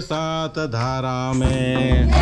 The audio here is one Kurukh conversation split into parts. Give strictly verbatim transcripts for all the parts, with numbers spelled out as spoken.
सात धारा में।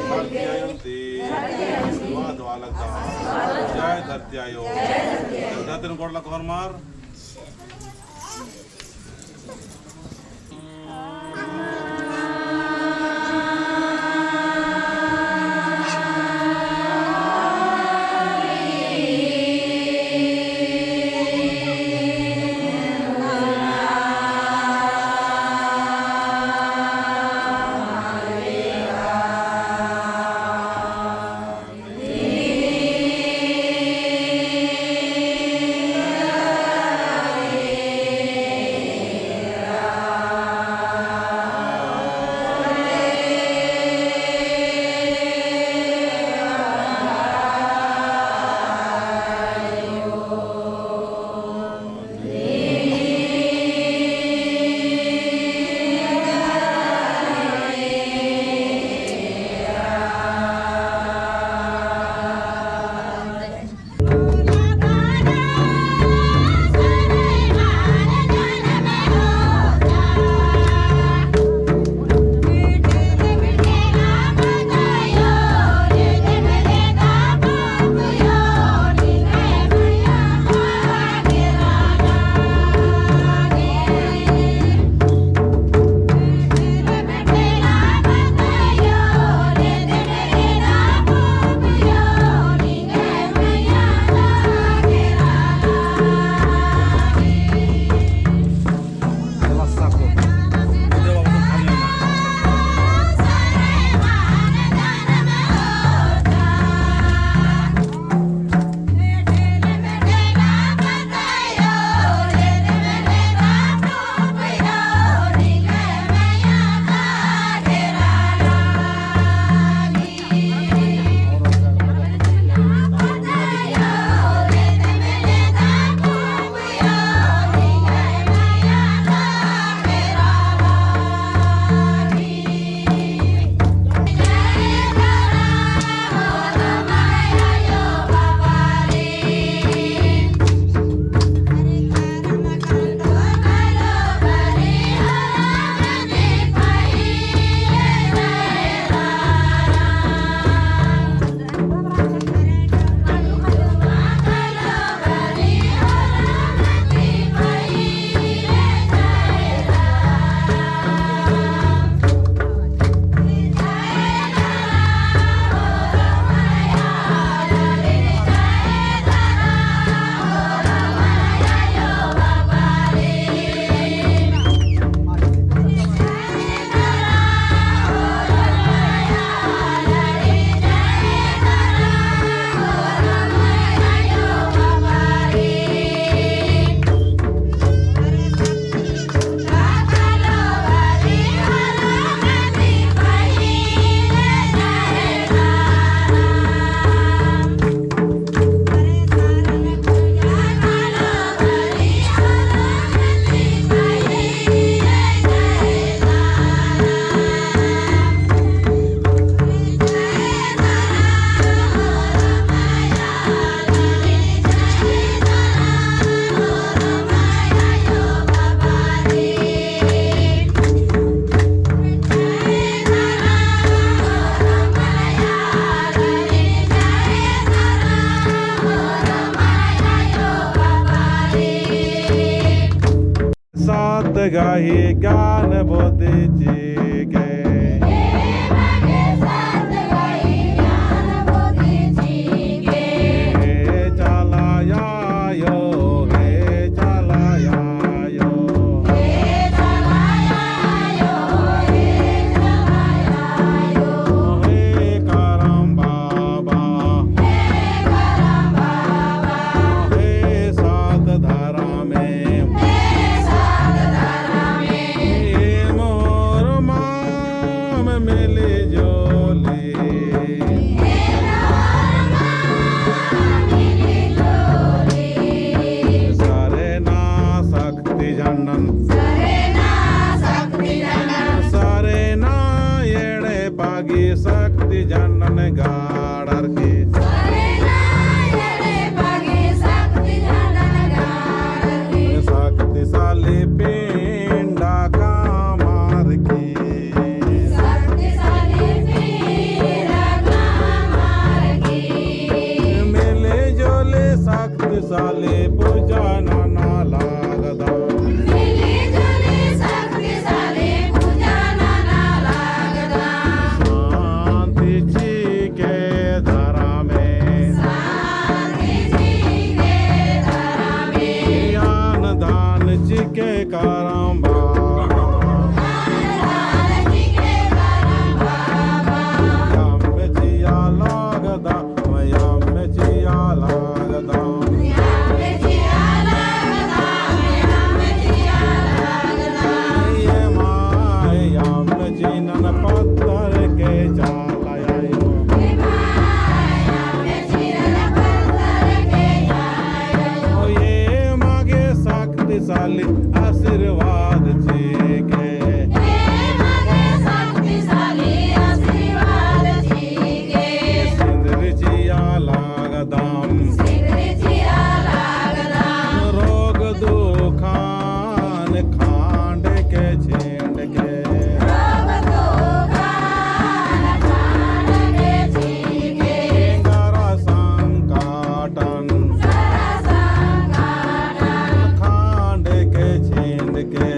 धरती आयो ती, दुआ दुआ लगदम। जय धरती आयो। धरती आयो गोड़ लगदम होरमर। सत गही ज्ञान बुद्धि चिके। हे चाला आयो, हे चाला आयो। हे करम बाबा। हे सत धरमे। हे मोर माम मिली जुली। सरना शक्ति झंडन। सरना एड़पा गही शक्ति झंडन गाड़रकी। शक्तिशाली पिंडा कमरकी। मिली जुली शक्तिशाली पूजा नना लगदम। शांति चिके धरमे। ज्ञान दान चिके करम बाबा। यम्मे चिआ लगदम, यम्मे चिआ लगदम। ये माय यम्मे चिनन पत्तर के चाला आयो। ओ ये मागे शक्तिशाली आशीर्वाद चिके। सिंदरी चिआ लगदम। रोग दुखान खांड के छिंड के। एंगरा संकटन खांड के छिंड के।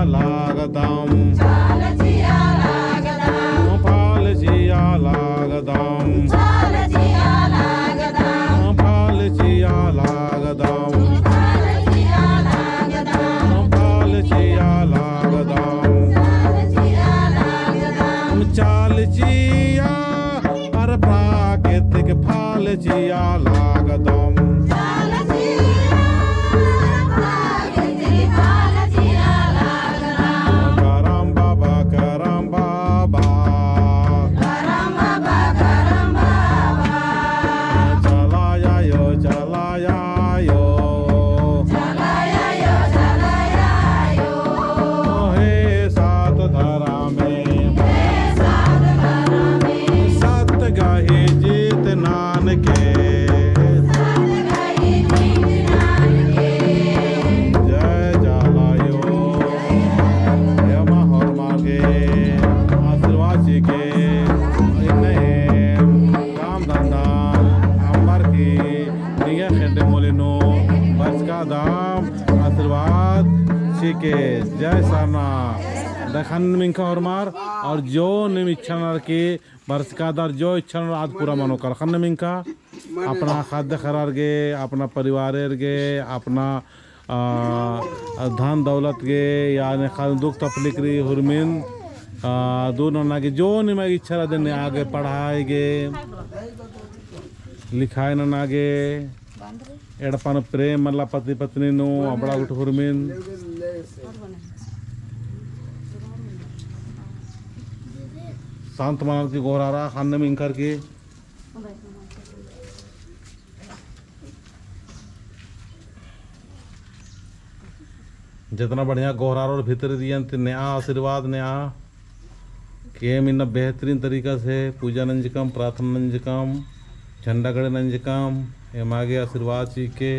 लागदम। चाल चिआ लागदम। फाल चिआ लागदम। चाल चिआ लागदम। फाल चिआ लागदम। चाल चिआ लागदम। फाल चिआ लागदम। चाल चिआ लागदम। चाल चिआ अर प्राकृतिक फाल चिआ लागदम। चाल चिआ अर प्राकृतिक फाल चिआ लागदम। करम बाबा, करम बाबा। करम बाबा, करम बाबा। चला आयो, चला आयो। चला आयो, चला आयो। हे सात धरमे। हे सात धरमे। सत गही जीत नानके। सत गही जीत नानके। जय चाला आयो। एमा होरमार गे आशीर्वाद चिके। इन्ने काम धंधा अम्बर की निंग्है खेड्डे मूली नू बरचका दम आशीर्वाद चिके। जय सरना। दखन मिंखा होरमार और जो नीम इच्छा ननर की बरचका दम जो इच्छा ननर आद पूरा मनो कर। खन मिंखा अपना खाद्य खरार गे, अपना परिवारेर गे, अपना, आ, धन दौलत गे, याने खाली दुख तकलीफ रई हुरमिन, आ, दूर नना गे, जो निमा गे इच्छा रअदय, आगे पढ़ाई गे, लिखाई नना गे, एड़पा नू प्रेम मल्ला पति पत्नी नू, अबड़ा गुट्ठी हुरमिन। शांत मनर की गोहरारा, खन मिंखर की। जेतना बढ़िया गोहरारोर भितरे दियन ती नेआ आशीर्वाद नेआ। के एम इन्ना बेहतरीन तरीका से पूजा नंजकम, प्रार्थना नंजकम, झंडा गड़े नंजकम, एमा गे आशीर्वाद चिके।